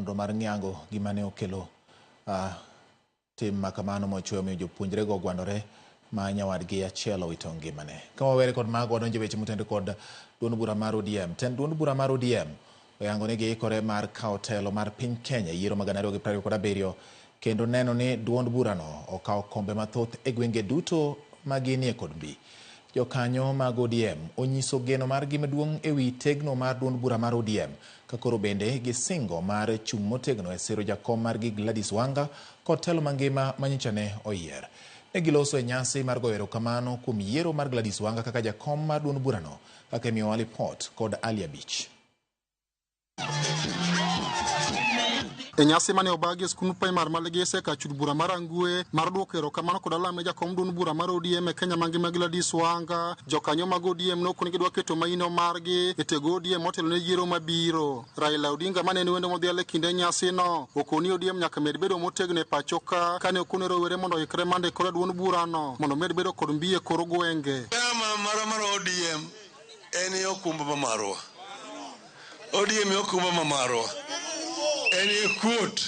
nonro mar ng'iango gima ne okelo tim makamano mochwe omiyo jopuonjrego ogwandore ma nyawadgi achiel owito ngimane. Ka wawere kod mago, wadonjo e weche motenore kod duond bura mar ODM. Tend duond bura mar ODM oyango ni giikore mar kawo telo mar piny Kenya e yiero mag 2027 kendo neno ni duond burano okawo kombe mathoth e gwenge duto ma ginie kod mbi. Jokanyo mag ODM onyiso geno margi maduong' ewi tegno mar duond bura mar ODM ka koro bende gisingo mar chung' motegno e siro jakom margi Gladys Wanga kod telo mangima manyocha ne oyier. Ne giloso e nyasi mar goyo erokamano kuom yiero mar Gladys Wanga kaka jakom mar duond burano kaka imiyowa lipot kod Ali Abich. E nyasi mane obagi e skund primar ma Legese kar chud bura mar Rangwe mar duoko erokamano kod alam ne jakom duond bura mar ODM e Kenya mangima Gladys Wanga, jokanyo mag ODM nokoni gidwa keto maino margi e tego ODM motelo ne yiero mabiro. Raila Odinga mane en wendo modhial e kinde nyasino okoni ODM nyaka med bedo motegno e pacho ka kane okone rowere mondo oikre mar ndikore duond burano mondo omed bedo kod mbi e kor gwenge. Chama marwa mar ODM en e okumba ma marwa. ODM e okumba ma marwa. En e kuot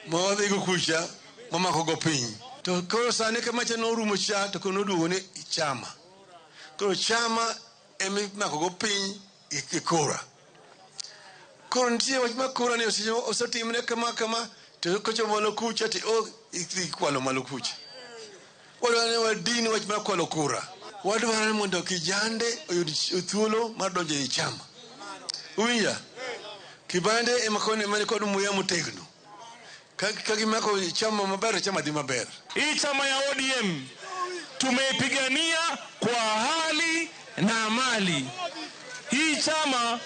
ma wadhigo kucha mamako go piny. To koro sani ka macha norumo cha to koro noduogo ni chama. Koro chama ema imako go piny gi kura. Koro nitie wach mar kura ni osetimne kama kama to kochopo malo kucha to idhi kwalo malo kucha. Wadwaro ni wadin wach mar kwalo kura. Wadwaro ni mondo kijande oyud thuolo mar donjo ei chama. Uwinja? Kibande ema koni ema nikod muya motegno. Ka gimako chama maber to chama dhi maber. Hii chama ya ODM tumeipigania kwa hali na mali. Hii chama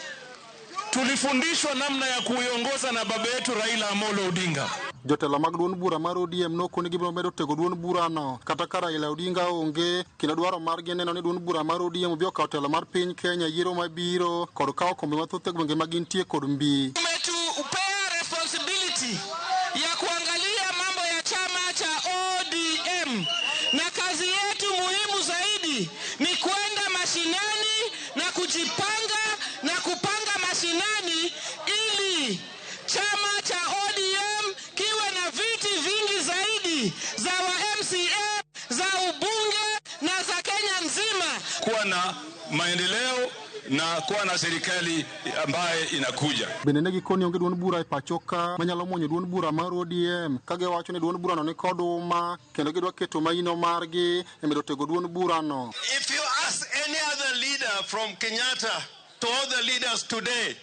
tulifundishwa namna ya kuiongoza na baba yetu Raila Amolo Odinga. Jotelo mag duond bura mar ODM nokoni gibiro medo tego duond burano kata ka Raila Odinga onge kendo dwaro margi en neno ni duond bura mar ODM obiro kawo telo mar piny Kenya e yiero mabiro kod kawo kombe mathoth e gwenge ma gintie kod mbi. Umetupea responsibility ya kuangalia mambo ya chama cha ODM na kazi yetu muhimu zaidi ni kwenda mashinani na kujipanga na kupanga mashinani ili chama cha ODM kiwe na viti vingi zaidi za wa MCA, za ubunge na za Kenya nzima. Kuwa na maendeleo na kuwa na serikali ambaye inakuja. Bende ne gikoni onge duond bura e pacho ka manyalo muonyo duond bura mar ODM ka giwacho ni duond burano ni kod uma kendo gidwa keto maino margi e medo tego duond burano. If you ask any other leader from Kenyatta to all the leaders today,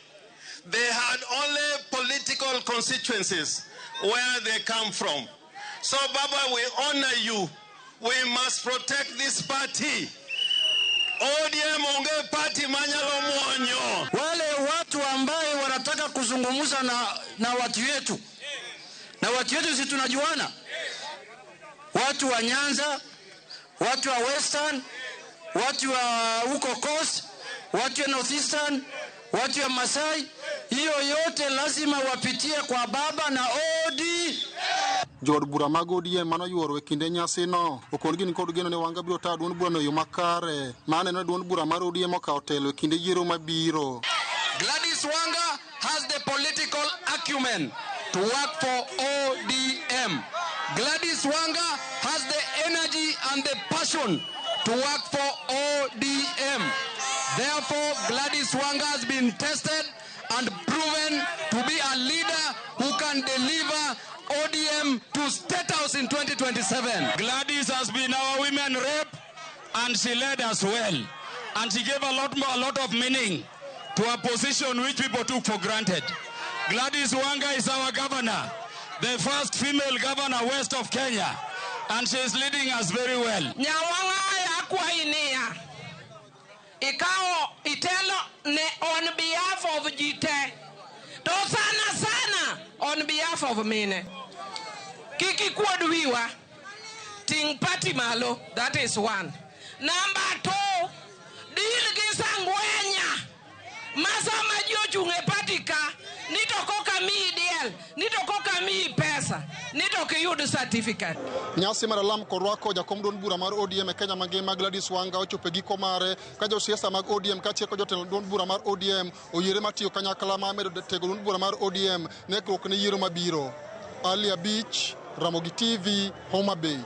they had only political constituencies where they come from. So Baba, we honor you. We must protect this party. ODM onge party manyalo muonyo. Wale watu ambaye wanataka kuzungumza na watu wetu, na watu wetu si tunajuana, watu wa Nyanza, watu wa Western, watu wa huko Coast, watu wa Northeastern, watu wa Masai, hiyo yote lazima wapitie kwa baba na ODM. Jood bura mag ODM manoyuoro e kinde nyasino okon gin kod geno ni Wanga biro tayo duond burano e yo makare ma neno ni duond bura mar ODM okawo telo e kinde yiero mabiro. Gladys Wanga has the political acumen to work for ODM. Gladys Wanga has the energy and the passion to work for ODM. Therefore, Gladys Wanga has been tested and proven to be a leader who can deliver ODM to State House in 2027. Gladys has been our women rep and she led us well. And she gave a lot of meaning to a position which people took for granted. Gladys Wanga is our governor, the first female governor west of Kenya, and she is leading us very well. Nyawang'aya akwayi niya, ikawo itelo ne on behalf of ji te, to sana sana on behalf of mine. Kik ikuod wiwa, ting' party malo, that is one. Number two, deal gi sangwenya ma sama ji ochung' e party ka, ni to koka miyi diel, ni to koka miyi pesa. pesa ni to ok iyud certificate. Nyasi mar alam kod rwako jakom duond bura mar ODM e Kenya mangima Gladys Wanga ochopo e giko mare ka josiasa mag ODM kaachiel kod jotelo duond bura mar ODM oyiere matiyo kanyakla mar medo tego duond bura mar ODM ne ikruok ne yiero mabiro. Ali Abich, Ramogi TV, Homa Bay.